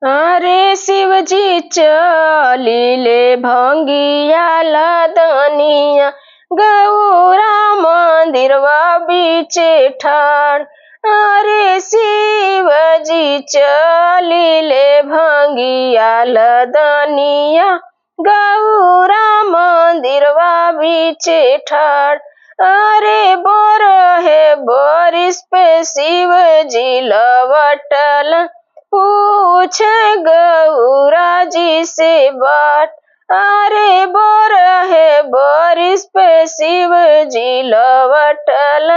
अरे शिवजी चलिले भंगिया लदनिया, गौरा मंदिरवा बीचे ठाड़। अरे शिवजी चलिले भंगिया लदनिया, गौरा मंदिरवा बीचे ठाड़। अरे बोर है बारिश पे शिवजी लवटल, पूछे गौरा जी से बात। अरे बोर है बारिश पे शिवजी लवटल,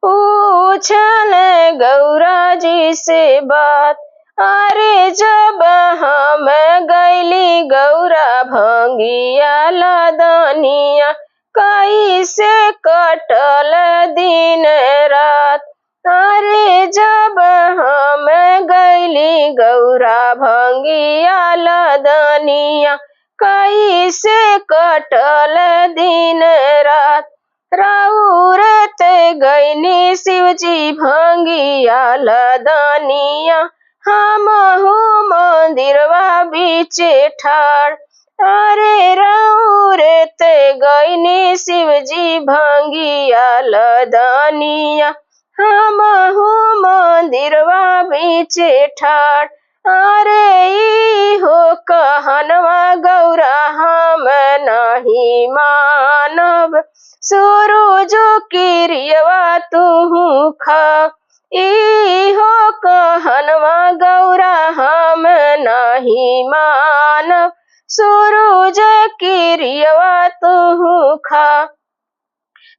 पूछल गौरा जी से बात। अरे जब हम गैली गौरा भंगिया लदनिया, कैसे कटल दिन रात। अरे जब हम गैली गौरा भंगिया लदनिया, कैसे कटल दिन रात। राउरत गैनी शिवजी भंगिया लदनिया, हमहु मंदिरवा बीचे ठाड़। अरे रौरत गैनी शिवजी भंगिया लदनिया, हमहु मंदिरवा बीचे ठाड़। अरे ई हो कहनवा गौरा हम नहीं मानब, सूरज किरियवा तुहु खा। ई हो कहनवा गौरा हम नहीं मानब, सूरज किरियवा तुहु खा।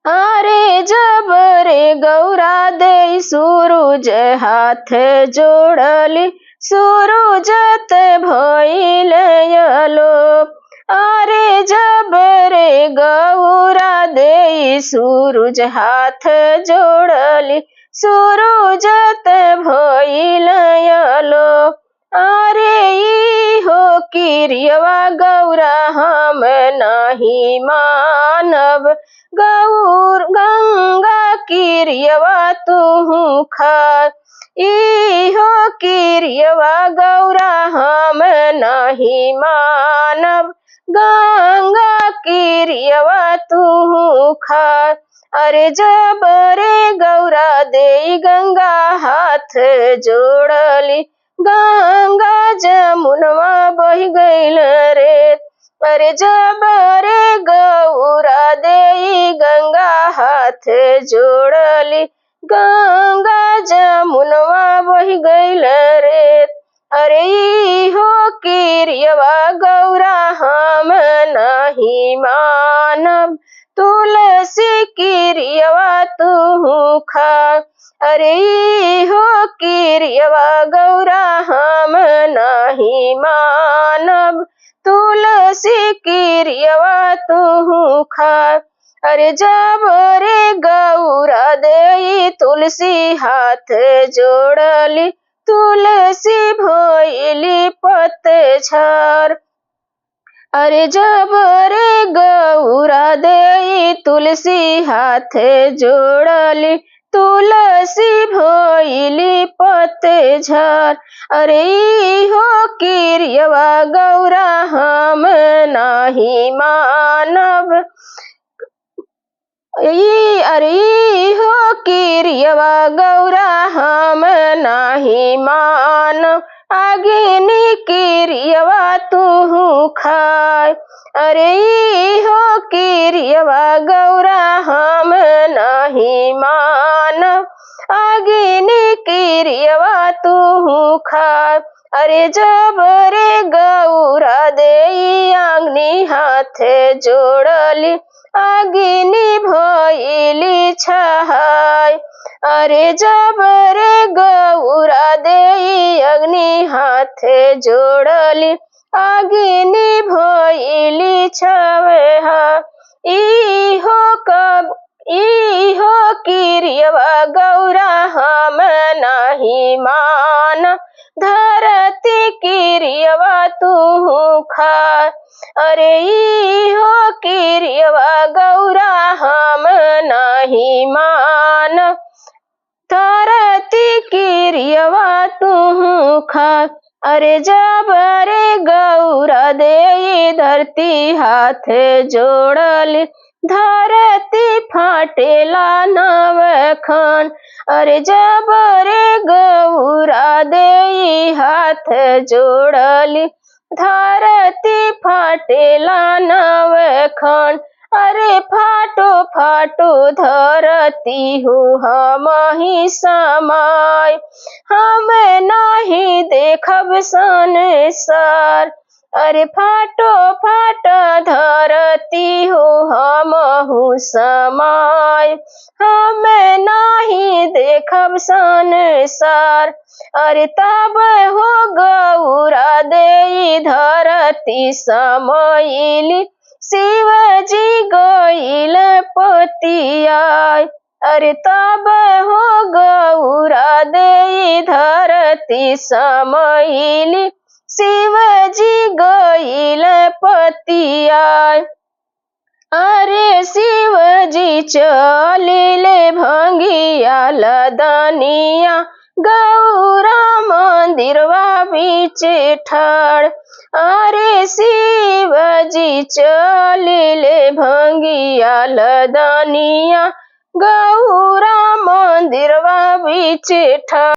अरे जब रे गौरा दे सूरज हाथ जोड़ली, सूरज ते भइल आलोक। अरे जब रे गौरा दे सूरज हाथ जोड़ली, सूरज ते भइल आलोक। अरे ई हो किरियवा गौरा हम नहीं मानब, गौर गंगा किरियवा तुहु खा। ई हो किरियवा गौरा हम नहीं मानब, गंगा किरियवा तुहु खा। अरे जब रे गौरा दे गंगा हाथ जोड़ली, गंगा जमुनवा बह गइल रे। अरे जब रे गौरा दे गंगा हाथ जोड़ली, गंगा जमुनवा बह गइल रे। अरे ई हो किरियवा गौरा हम नहीं मानब, तुलसी किरियवा तुहु खा। अरे ई हो किरियवा गौरा हम नहीं मानब, तुलसी किरियवा तुहु खा। अरे जब रे गौरा दे तुलसी हाथ जोड़ली, तुलसी भइली पतझड़। अरे जब रे गौरा दे तुलसी हाथ जोड़ली, तुलसी भइली पतझड़। अरे ई हो किरियवा गौरा हम नहीं मानब, ई अरे ई हो किरियवा गौरा हम नहीं मानब, अग्नि किरियवा तुहु खाय। अरे ई हो किरियवा गौरा हम नहीं मानब, अग्नि किरियवा तुहु खाय। अरे जब रे गौरा दे अग्नि हाथ जोड़ली, अग्नि भइली छहाय। अरे जब रे गौरा दे अग्नि हाथ जोड़ली, अग्नि भइली छहा। ई हो कब ई हो किरियवा गौरा हम नहीं मान, धरती किरियवा तुहु खा। अरे ई हो किरियवा गौरा हम नहीं मान, धरती किरियवा तुहु खा। अरे जब रे गौरा दे धरती हाथ जोड़ल, धरती फाटेला नव खन। अरे जब रे गौरा दे हाथ जोड़ल, धरती फाटेला नव खन। अरे फाटो फाटो धरती हो हम ही समाय, हम नाही देखब संसार। अरे फाटो फाट धरती हो हमहु समाय, हम नाही देखब संसार। अरे तब हो गौरा दे धरती समाइली, शिवजी गइल पतिया। अरे तब हो गौरा दे धरती समाइली, शिवजी गइल पतिया। अरे शिवजी चलिले भंगिया लदनिया, गौरा मंदिरवा बीच ठाड़। अरे शिवजी चलिले भंगिया लदनिया, गौरा मंदिरवा बीच ठाड़।